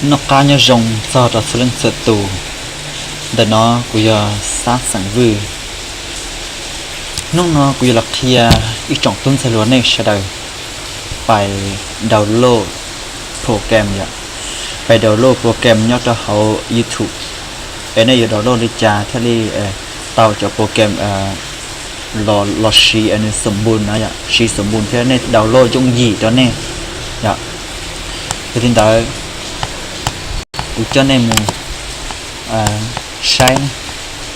Noj qab nyob zoo txog rau txhua leej txhua tus. Ntawm no kuv yog Xab xeem Vwj. Hnub no kuv yuav los qhia ib tsoom tub ntxhais hluas nej sawv daws pais download program yom, pais download program nyob rau hauv YouTube. Es nej yuav download li cas thiaj li tau cov program los siv nws xom npus no yom, siv xom npus thiab nej download yooj yim rau nej yom. Yog li ntawd kuv coj nej mus saib,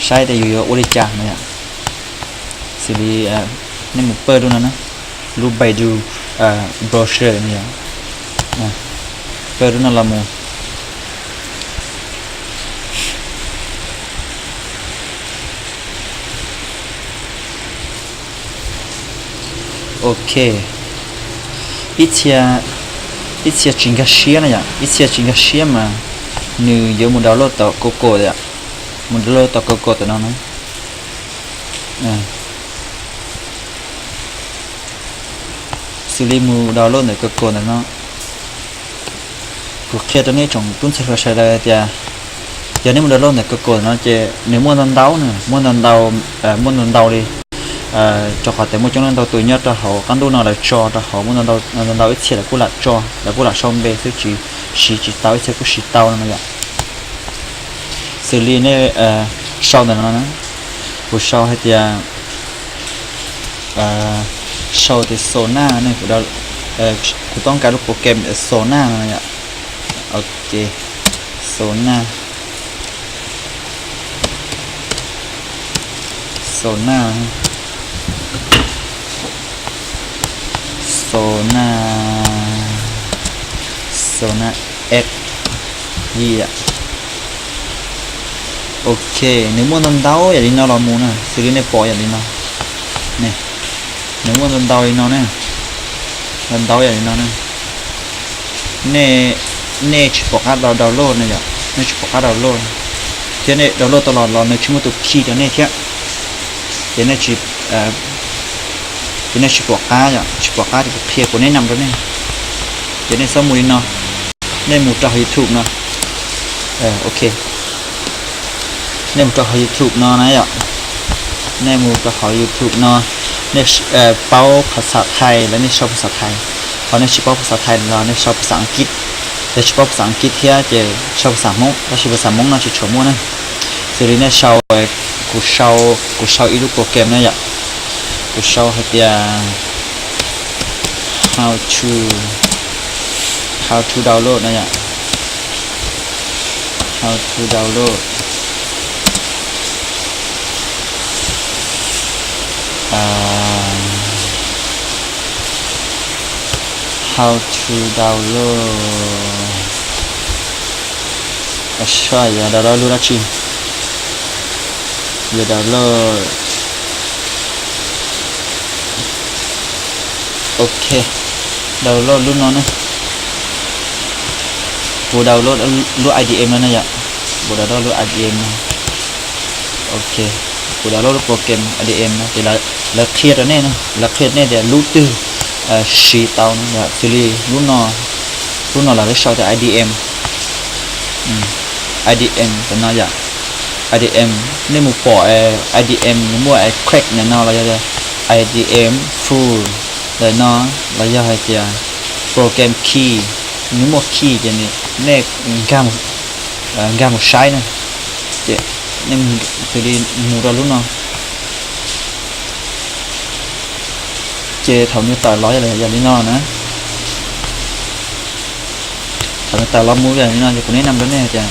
saib tias yus yuav ua li cas no yom. Xws li nej mus pawj lub no na, lub Baidu browser no yom, pawj lub no los mus. Ok, ib txhia, ib txhia tsis nkag siab no yom, ib txhia tsis nkag siab mas nws yuav mus download tom Google yom, mus download tom Google tom no na. Xws li mus download ntawm Google ntawm no, kuv qhia rau nej tsoom tub ntxhais hluas sawv daws tias yog nej mus download ntawm Google no ces nws muaj ntau ntau na, muaj ntau ntau, muaj ntau ntau li, rau qhov tias muaj coob leej ntau tus nyob rau hauv qab ntuj no lawv tso rau hauv, muaj ntau ntau, ib txhia lawv kuj lam tso, lawv kuj lam sau npe xwb tsis siv tsis tau, ib txhia kuj siv tau no yom. Xws li nej sau ntawm no na, kuv sau hais tias, sau tias Sonar ne, kuv toob kas lub program Sonar no yom. Ok, Sonar, Sonar, Sonar, Sonar X yam. Ok, nws muaj ntau ntau yam li no los mus na, xws li nej pom yam li no, nws muaj ntau ntau li no na, ntau ntau yam li no na. Nej, nej tsis pom qab download na yom, nej tsis pom qab download, thiab nej download tau los los nws tsis muaj tus key rau nej thiab, ces nej tsis, ces nej tsis pom qab yom, tsis pom qab ces kuv qhia kuv neb nam rau nej. Ces nej txhob mus li no, nej mus rau hauv YouTube no. Ok, nej mus rau hauv YouTube no na yom, nej mus rau hauv YouTube no, nej paub phas xas Thaib los nej sau phas xas Thaib, ho nej tsis paub phas xas Thaib los nej sau phas xas Ankit. Yog tsis paub phas xas Ankit thiab ces sau phas xas Hmoob, tab sis phas xas Hmoob no tsis tshua muaj na. Xws li nej sau, kuv sau, kuv sau ib lub program na yom, kuv sau hais tias how to, how to download na yom, how to download, how to download, yuav download lub dab tsi, yuav download, ok, download lub no ne, kuv download lub I D M no ne yom, kuv download lub I D M no. Ok, kuv download lub program I D M no ces lawv qhia rau nej, lawv qhia nej tias lub twg siv tau no yom. Xws li lub no, lub no lawv sau tias I D M, I D M tam no yom. I D M, nej mus pom I D M nws muaj crack ntawm no los yog I D M full ntawm no, los yog hais tias program key, nws muaj key ces nej nkag mus saib na. Ces nej xws li mus rau lub no, ces thaum nws tawm los yog li no na, thaum nws tawm los mus yog li no ces kuv neb nam rau nej tias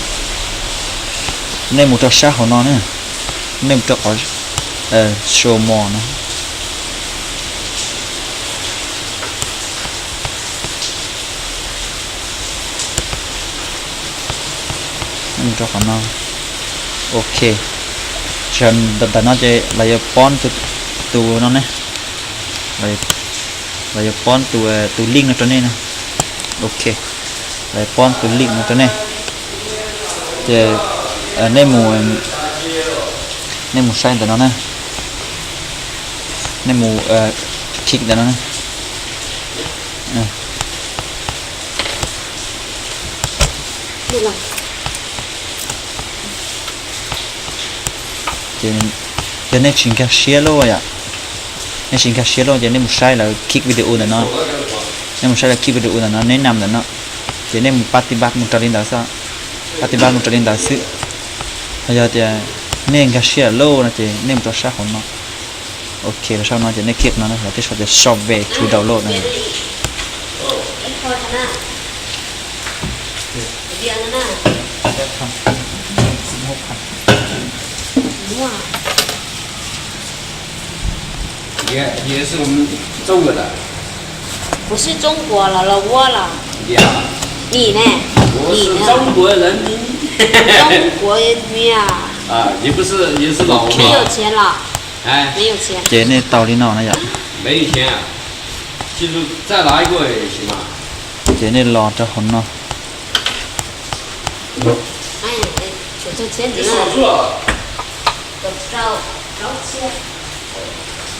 nej mus rau sab hauv no na, nej mus rau qhov show more no, nej mus rau qhov no. Ok, ntawm no ces lawv yuav pon tus no ne, lawv yuav pon tus link no rau nej na. Ok, lawv yuav pon tus link no rau nej, ces nej mus, nej mus saib ntawm no na, nej mus click ntawm no na. Ces yog nej tsis nkag siab loj yom, nej tsis nkag siab loj ces nej mus saib lawv kick video ntawm no, nej mus saib lawv kick video ntawm no, neb nam ntawm no, ces nej mus pab tib npab mus raws li ntawd xwb, pab tib npab mus raws li ntawd xwb. Ho yog tias nej nkag siab loj no ces nej mus rau sab hauv no. Ok, rau sab no ces nej kick no, yog tias sau tias sau về to download no. Yes, yes, 是我们中国的。不是中国了，老挝了。呀，你呢？我是中国人民。中国人民啊。啊，你不是，你是老挝。没有钱了。哎。没有钱。Ces nej tau li no na yom. 没有钱啊，就是再来一个也行嘛。Ces nej los rau hauv no. 哎，哎，手这签子啊。你少说。找，找钱。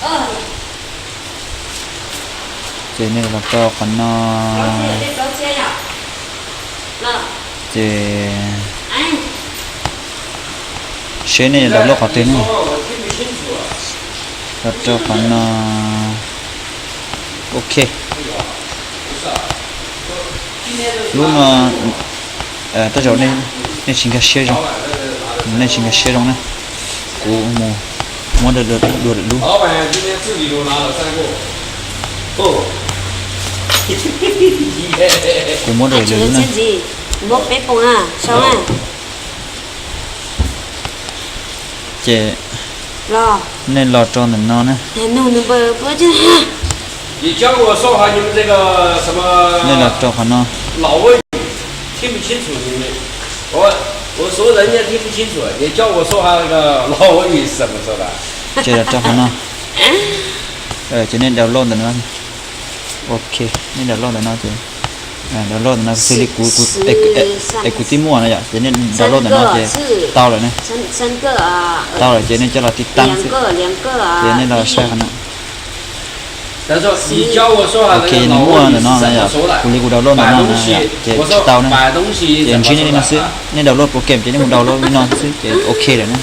哦。Ces nej los rau qhov no. Ces seb nej download qhov twg ne. Los rau qhov no. Ok. Lub no tej zaum nej tsis nkag siab zoo, nej tsis nkag siab zoo na. Kuv mus muab dua lwm lub. Kuv muab dua lwm lub na. Ces nej los rau ntawm no na. Nej los rau qhov no. 我，我说人家听不清楚，你教我说话那个老挝语是怎么说的？ Ces los rau qhov no. Ces nej download ntawm no. Ok, nej download ntawm no ces, download ntawm no xws li kuv, es kuv twb muaj no yom, ces nej download ntawm no ces tau lawm ne. Tau lawm ces nej coj los tiv tam xwb. Ces nej los saib qhov no. Ok, nws muaj ntawm no na yom, kuv li kuv download ntawm no na yom, ces tsis tau na. Ces ntsib nej li no xwb, nej download program ces nej mus download li no xwb ces ok lawm na.